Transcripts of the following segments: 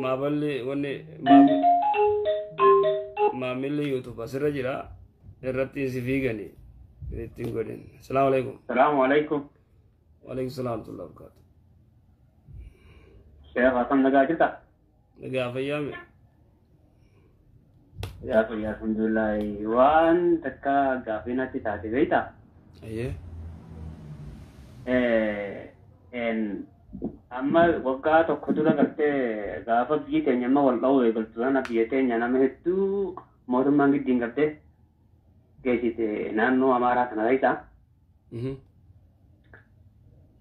Maaballi wanni maamilli YouTube asirra jira. Irratti si fiigani. Ittiin godhin. Salaamu alaikum. Salaamu alaikum. Waalaikum salaam wa rahmatullahi wa barakaatuh. Sheekh akkam nagaa jirta? Nagaa fayyaame. Yaa fayyaa alhamdulillah. Waan takka gaafii natti taate beektaa? Ayyee. Amma waggaa tokko dura gartee gaafa biyyi teenya amma wal dha'uu eegaltu sana biyya teenya nama hedduu mootummaan giddiin gartee geessite naannoo Amaaraa kana keessa.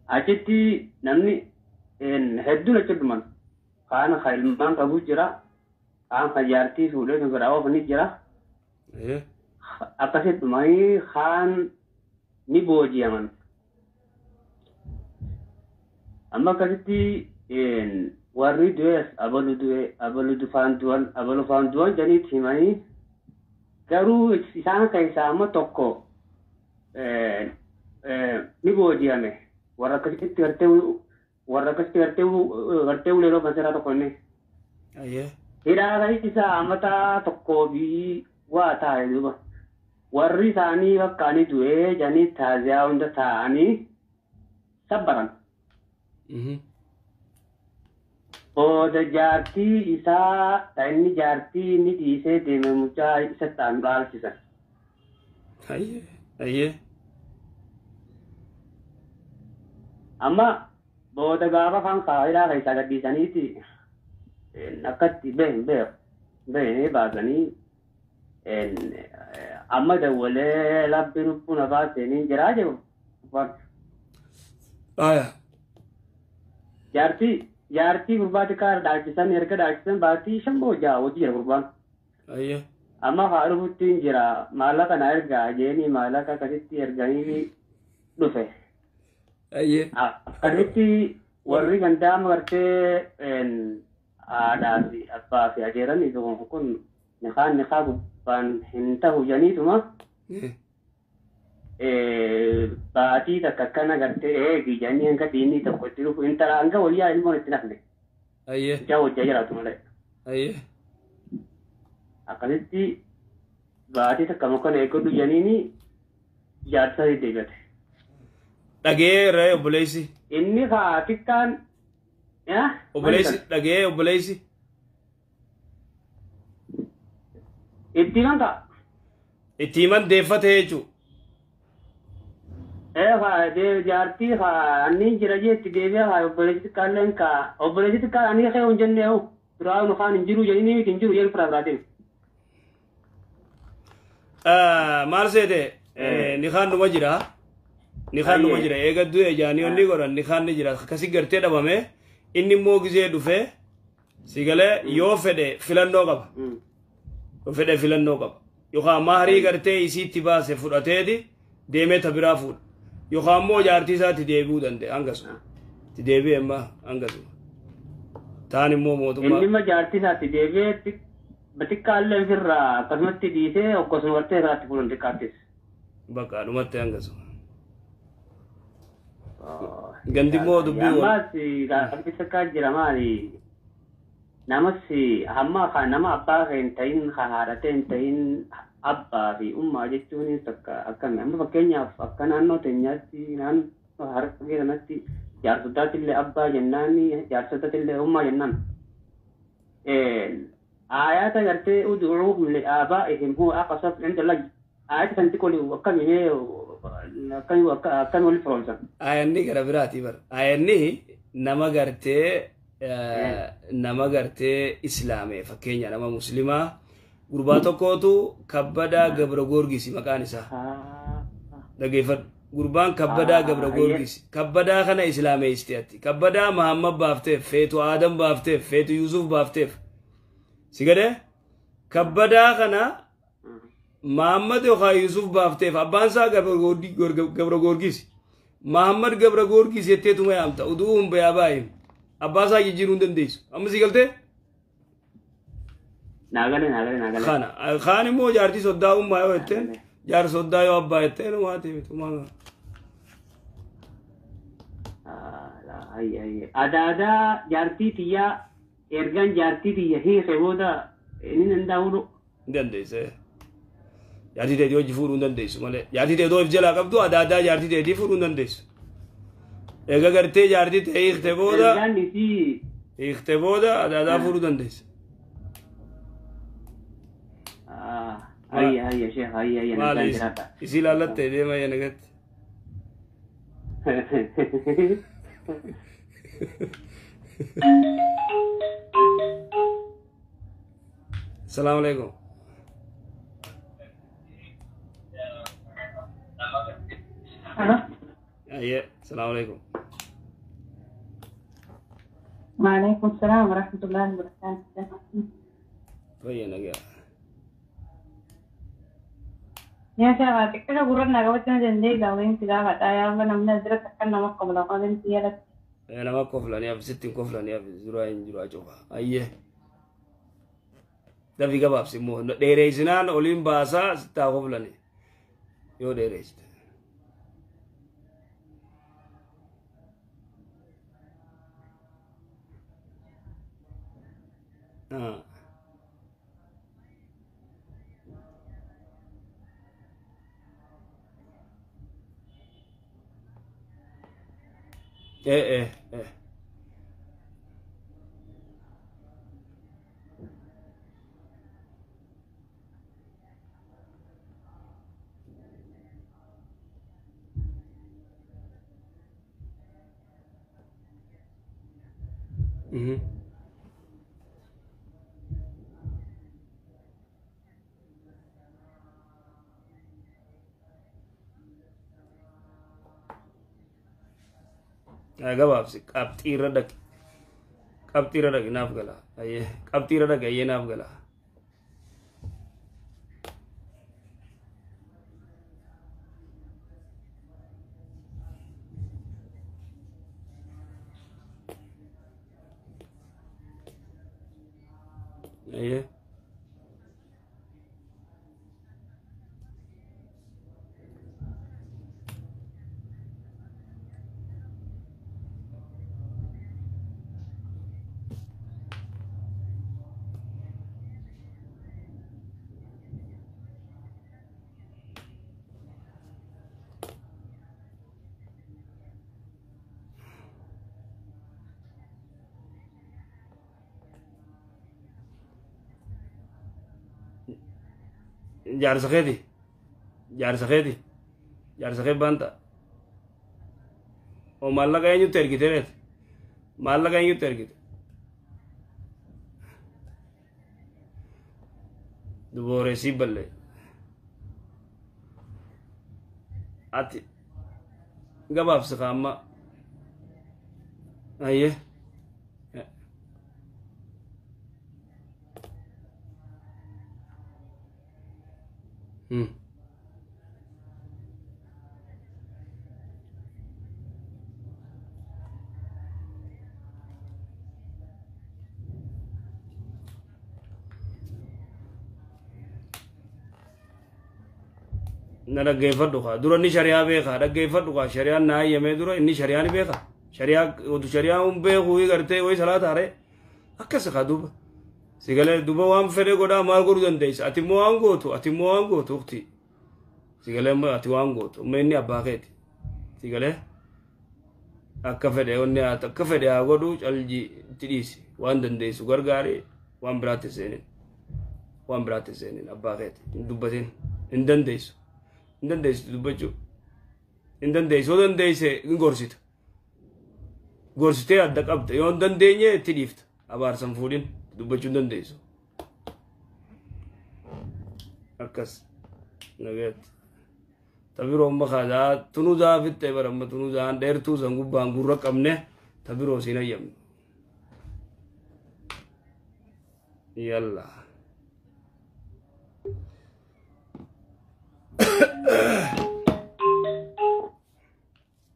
Achitti namni hedduun achi dhuman. Kaan kan ilmaan qabu jira. Kaan kan jaartii fuudhee kan biraa oofani jira. Akkasitti dhumanii kaan ni booji'aman. Amma akkasitti warri du'es abalu du'e abalu faan du'an abalu faan du'an jedhanii himanii garuu isaan keessaa amma tokko ni booji'ame. Warra akkasitti gartee gartee ulee looban seeraa tokko inni. Hidhaa isaa amata tokkoo fi waa taa'e duuba. Warri isaanii bakka ani du'ee jedhanii taaziyaa hunda taa'anii sabbaran. Booda jaartii isaa inni jaartii inni dhiisee deeme mucaa isa ta'an dhaalchisan. Amma booda gaafa kan hidhaa keessaa gadhiisaniiti akkatti bahee baasanii amma dawwalee labbi lubbuun afaan seenii jiraa jiru. Jaartii gurbaa xiqqaa dhaalchisan erga dhaalchisan baatii 5 moo 6 hojii jira gurbaan. Amma haa dhufutti hin jira maallaqa na ergaa jeenii maallaqa akkasitti erganii dhufe. Akkasitti warri gandaa gartee aadaa fi abbaa fi ajeeranii kun niqaa gubbaan hin ta'u janiituma. Baatii takka akkana gartee eegi jedhanii hanga diinni tokko itti dhufu intala hanga wayyaa ilmoon itti nafne. Ijaa hojjaa jiraatu malee. Akkasitti baatii takka mukkana eeggadhu jedhaniini jaarsa deddeebi'ate. Dhagee ree obboleessi. Inni haa xiqqaan. Obboleessi dhagee obboleessi. Itti himan ta'a. Itti himan deeffate jechuudha. Jaartii haa anni jira jeetti deebi'ee haa obboleessi xiqqaalleen kaa obboleessi xiqqaan ani kee hin jennee hoo duraa nu kaan hin jiru jedhanii miti hin jiru jedhu firaa biraatiin. Maal seete ni kaan numa jira. Ni kaan numa jira eega du'e jaanii onni godhan ni kaan ni jira akkasi gartee dhabame inni immoo gizee dhufee si galee yoo fedhe filannoo qaba. Yoo fedhe filannoo qaba. Yookaan maharii gartee isiitti baase fudhateeti deemee ta biraa fuudha. Yookaan immoo jaartii isaatti deebi'uu danda'a hangasuma. Itti deebi'e amma hangasuma. Taan immoo mootummaa. Inni jaartii isaatti deebi'ee xiqqaallee ofirraa akkasumatti dhiisee akkasuma gartee irraatti fuudhan xiqqaattis. Bakka dhumatti hangasuma. Gandi immoo dubbii. Ammas gaaffii takkaa jira maali? Namas hamma nama abbaa hin ta'in haadha hin ta'in abbaa fi ummaa jechuun takka akkami amma fakkeenyaaf akka naannoo teenyaatti naannoo harargee kanatti jaarsotaatti illee abbaa jennaan jaarsotaatti illee ummaa jennaan. Aayaata gartee ud'uuhum li'aabaa'ihim huwa aqsatu 'inda Allah aayata kan xiqqoo akkami akkami akkami wal firoomsan. Aayanni gara biraati bara. Aayanni nama gartee islaamee fakkeenya nama muslimaa gurbaa tokkootu Kabbadaa Gabra Goorgis maqaan isaa. Dhageeffadhu. Gurbaan Kabbadaa Gabra Goorgis. Kabbadaa kana islaameessite ati. Kabbadaa Mahammad baafteef, feetu Aadam baafteef, feetu Yuusuf baafteef. Si gadee? Kabbadaa kana Mahammad yookaan Yuusuf baafteef abbaan isaa Gabra Goorgis. Mahammad Gabra Goorgis jetteetuma yaamta. Uduu hin bayaa baay'ee. Abbaa isaa jijjiiruu hin dandeessu. Amma si galtee? Naagale. Kana kaan immoo jaartii soddaa ummaa yoo jetteen jaarsa soddaa yoo abbaa jetteen uumaati miti uumaa. Adaadaa jaartii tiyyaa Ergaan jaartii tiyya hiike booda inni danda'u. Hin dandeesse. Jaartii teetii hojii fuudhuu hin dandeessu malee. Jaartii teetii of jalaa qabdu adaadaa jaartii teetii fuudhuu hin dandeessu. Egaa gartee jaartii ta'e hiikte booda. Ergaan isii. Hiikte booda adaadaa fuudhuu dandeessa. Hayya hayya sheekh hayya hayya nagaan jiraadha. Isii laallattee deema hayya nagatti. Assalamu alaikum. Hello. Ayye, assalamu alaikum. وعليكم السلام ورحمة الله وبركاته. Fayya nagaa. يا شباب كده قررنا قبل جندي قاوين تجاه يا أبا نمنا زرت كنا مقبل قادم تيارة. Nama koflanii hafi sittiin koflanii hafi zuraa hin jiru acufa. Ayyee. Dafi gabaabsi immoo dheereessinaan oliin baasaa sittaa koflanii yoo dheereessite. Gabaabsi qabxii irra dhaqi. Qabxii irra dhaqi naaf gala. Ayyee qabxii irra dhaqi ayyee naaf gala. Ayyee. Jaarsa keeti. Jaarsa keeti. Jaarsa kee baanta. Oo maallaqa eenyutti ergite reet? Maallaqa eenyutti ergite? Dubooree sii ballee. Ati gabaabsi kaamma. Ayyee. Na dhaggeeffadhu kaa dura inni shari'aa beekaa dhaggeeffadhu kaa shari'aan na hayyamee dura inni shari'aa ni beekaa shari'aa otu shari'aa hin beeku gartee wayi salaata haree akkas kaa duuba si galee duuba waan fedhe godhaa maal godhuu dandeessa ati immoo waan gootu ati immoo waan gootu ukti si galee ati waan gootu amma inni abbaa keeti si galee akka fedhe onni akka fedhe haa godhu calji itti dhiisi waan dandeessu gargaari waan biraatti seenin waan biraatti seenin abbaa keeti hin dubbatin hin dandeessu. Hin dandeessu dubbachuu. Hin dandeessu yoo dandeesse hin gorsita. Gorsitee adda qabda yoo hin dandeenye itti dhiifta. Abaarsan fuudhin dubbachuu hin dandeessu. Akkas nagaatti. Tabiroo amma kaasaa tunuu za'a fittee bara amma tunuu za'aan dheertuu san gubbaan gurra qabne tabiroo siin hayyamne. Yallaa.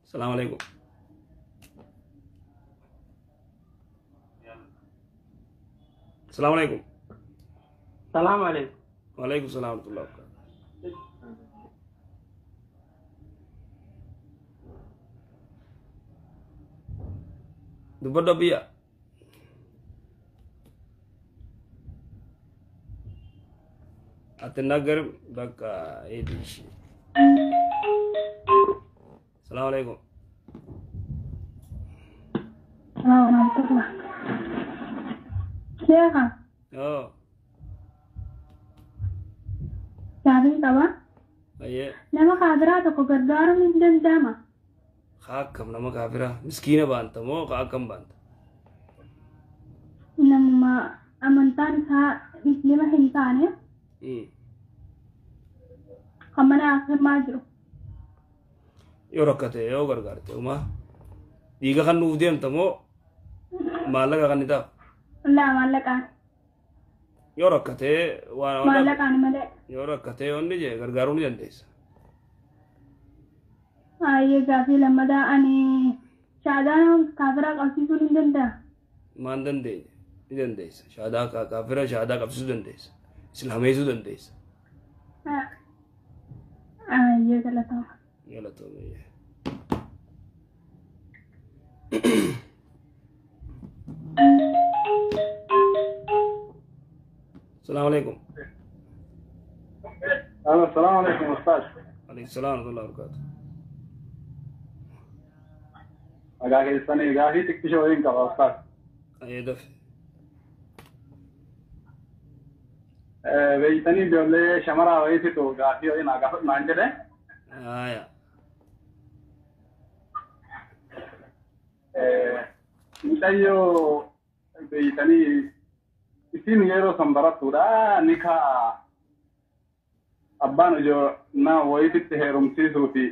Assalamu alaikum. Assalamu alaikum. Assalamu alaikum. Wa alaikum salam wa rahmatullahi wa barakatuh. Dubbadhu biyya. አትናገርም። በቃ ሂድ። እሺ ሰላም አለይኩም። Sheekha. Oo. Gaafiin qaba. Ayyee. Nama kaafiraa tokko gargaaruun hin danda'ama? Akkam nama kaafiraa miskiina baanta moo akkam baanta? Namuma amantaan isaa muslima hin taane kan mana akhiraa jiru. Yoo rakkate yoo gargaarte uma dhiiga kan nuuf deemta moo maallaqa kan ni ta'a? Laa, maallaqaan. Yoo rakkate waan Maallaqaan malee. Yoo rakkate onni jee gargaaruu ni dandeessa. Ayyee, gaafii lammataa, ani shaadaa kaafiraa qabsiisuun hin danda'a? Maan dandeenye ni dandeessa. Shaadaa kaafira shaadaa qabsiisuu dandeessa. Islaameessuu dandeessa. Ayyee, galatama. Galatoomee. السلام عليكم. السلام عليكم أستاذ. عليكم السلام ورحمة الله وبركاته. Nagaa keessanii? Gaafii xiqqishoo waliin qaba Ustaaz. Ayyee, dafe. Beeytanii ijoollee shamaraa wayiititu gaafii wayii naa gaafadhu naan jedhe. Aya. Mucayyoo beeytanii isin yeroo san barattuudha ni kaa abbaan ijoo na wayiititti heerumsiisuufi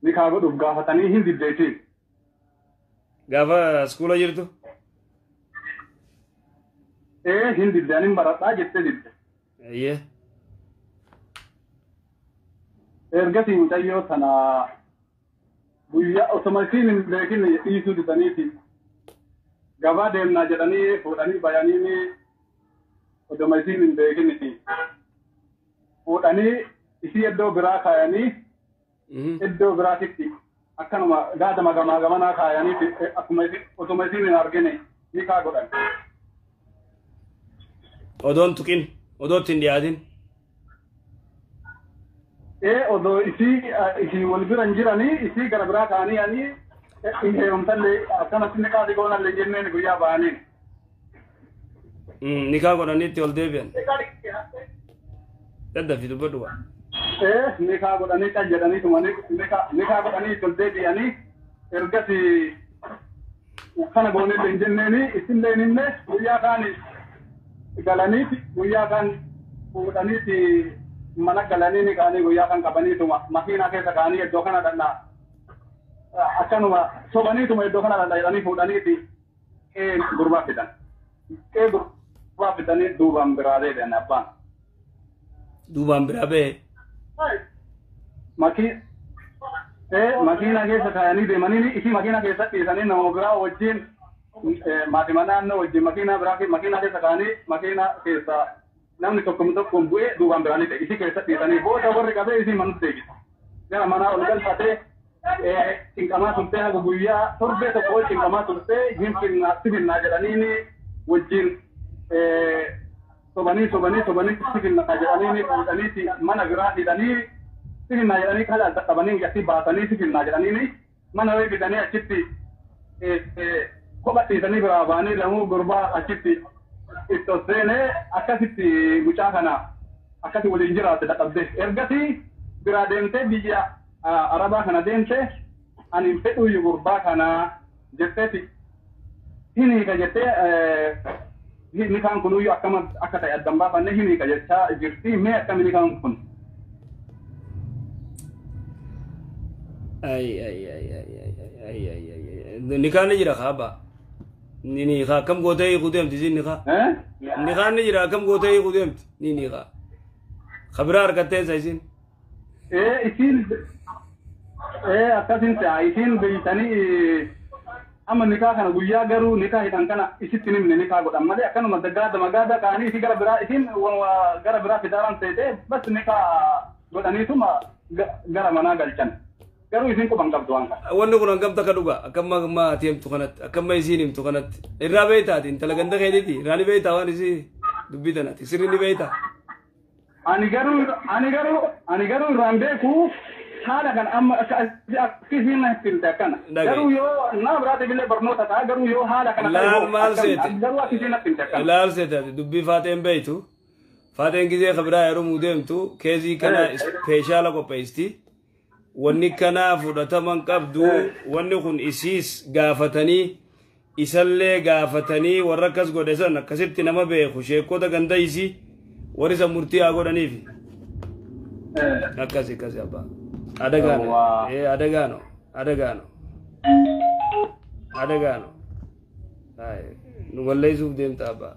ni kaa godhuuf gaafatanii hin diddeetiin. Gaafa iskuula jirtu? Ee, hin didde, anin baradhaa jettee didde. Ayyee. Ergasii mucayyoo tana guyyaa osoma isiin hin beekin dhiisuu didaniiti gabaa deemnaa jedhanii fuudhanii bayanii osoma isiin hin beekin fuudhanii isii iddoo biraa kaayanii iddoo biraatitti akkanuma gaadama gamaa gamanaa kaayanii akkuma osoma isiin hin argine ni kaa godhan. Odoon tuqin, odoo ittiin dhiyaatin. Ee, odoo isii wal bira hin jiranii isii gara biraa kaanii ani hin heerumtallee akkanatti ni kaati goonallee jenneen guyyaa ba'aniin. Nikaa godhanii itti ol deebi'an. Daddafi dubbadhu waa. Ee, nikaa godhanii kan jedhaniituma nikaa godhanii itti ol deebi'anii ergasii kana goonellee hin jenneeni isillee hin himne. Guyyaa kaani galaniiti guyyaa kaan fuudhaniiti mana galanii ni kaanii guyyaa kan qabaniituma makiinaa keessa kaanii iddoo kana dhannaa akkanuma sobaniituma iddoo kana dhannaa jedhanii fuudhaniiti qe'ee gurbaa fidan. Qe'ee gurbaa fidanii duubaan biraa deebi'an abbaan. Duubaan biraa ba'e. Makiinaa keessa kaayanii deemanii isii makiinaa keessa dhiisanii nama biraa wajjin maatima naannoo wajjin makiinaa biraa makiinaa keessa kaayanii makiinaa keessa namni tokko tokkoon bu'ee duubaan biraanii ta'e isii keessa dhiisanii booda warri qabee isii manatti deebisa. Gara manaa ol galfatee cinqamaa turtee haga guyyaa torbee tokko cinqamaa turtee hin finnaa si finnaa jedhaniini wajjin sobanii sobanii sobanii si finnaa jedhaniini fuudhaniiti mana biraa hidhanii si finnaa jedhanii karaa dadhabanii asii baasanii si finnaa jedhaniini mana wayii fidanii achitti kopha dhiisanii biraa ba'anii lamuu gurbaa achitti itti ol seenee akkasitti mucaa kana akkasi waliin jiraatte dadhabde. Ergasii biraa deemtee biyya Arabaa kana deemtee ani hin fedhuyyuu gurbaa kana jetteeti hin hiika jettee nikaan kunuyyuu akkama akka ta'e addan baafannee hin hiika jechaa jirti. Mee akkami nikaan kun? Ay ay ay ay ay ay ay ay ay. Nikaan ni jira kaaba. Ni nikaa akkam gootee hiikuu deemti isiin nikaa? Nikaan ni jira, akkam gootee hiikuu deemti? Ni nikaa. Kabiraa harkattee isa isiin. Ee, isiin ee akkasin ta'a isiin beeytanii amma nikaa kana guyyaa garuu nikaa hidhan kana isitti himne nikaa godhan malee akkanuma gaadama gaada kaanii isii gara biraa isiin gara biraa fidaaran seetee bas nikaa godhaniituma gara manaa galchan. Garuu isiin quban qabdu waan kana. Wanni kun hangam takka dhugaa? Akkam amma ati himtu kanatti, akkam isiin himtu kanatti. Irraa beektaati intala ganda keetiiti. Irraa ni beektaa waan isii dubbii tanaati. Sirri ni beektaa. Ani garuu irraan beeku haala kan amma akkasiin natti himte akkana. Garuu yoo nama biraatiif illee barnoota ta'a, garuu yoo haala kana Laal maal seete? Garuu akkasiin natti himte akkana. Laal seete, ati dubbii Faaxeen beeytu. Faaxeen gizee kabiraa yeroo deemtu keezii kana ispeeshaala qopheessiti. Wanni kana fudhataman qabdu, wanni kun isiis gaafatanii isallee gaafatanii, warra akkas godhe san akkasitti nama beeku, sheekota ganda isii warri isa murtii haa godhaniifi. Akkasi akkasi abbaa. Adagaano. Adagaano. Adagaano. Adagaano. Nu balleessuuf deemta abbaa.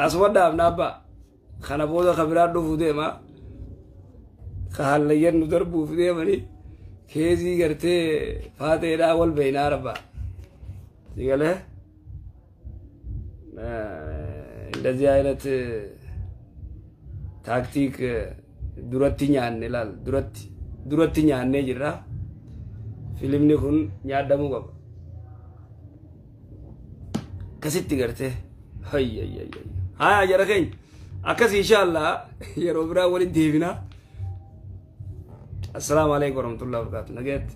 Asuma dhaabna abbaa. Kana booda ka biraa dhufuu deema. Ka hallayyan nu darbuuf deemanii keezii gartee Faaxeedhaa wal beeynaa rabbaa. Sigalee? እንደዚህ አይነት ታክቲክ duratti nyaanne, laal, duratti duratti nyaannee jirra. Filimni kun nyaadhamuu qaba. Akkasitti gartee hayya haya jara keenya akkas inshallah yeroo biraa walitti deebina. Assalaamu alaikum warahmatullahi wabarakatuh. Nageetti.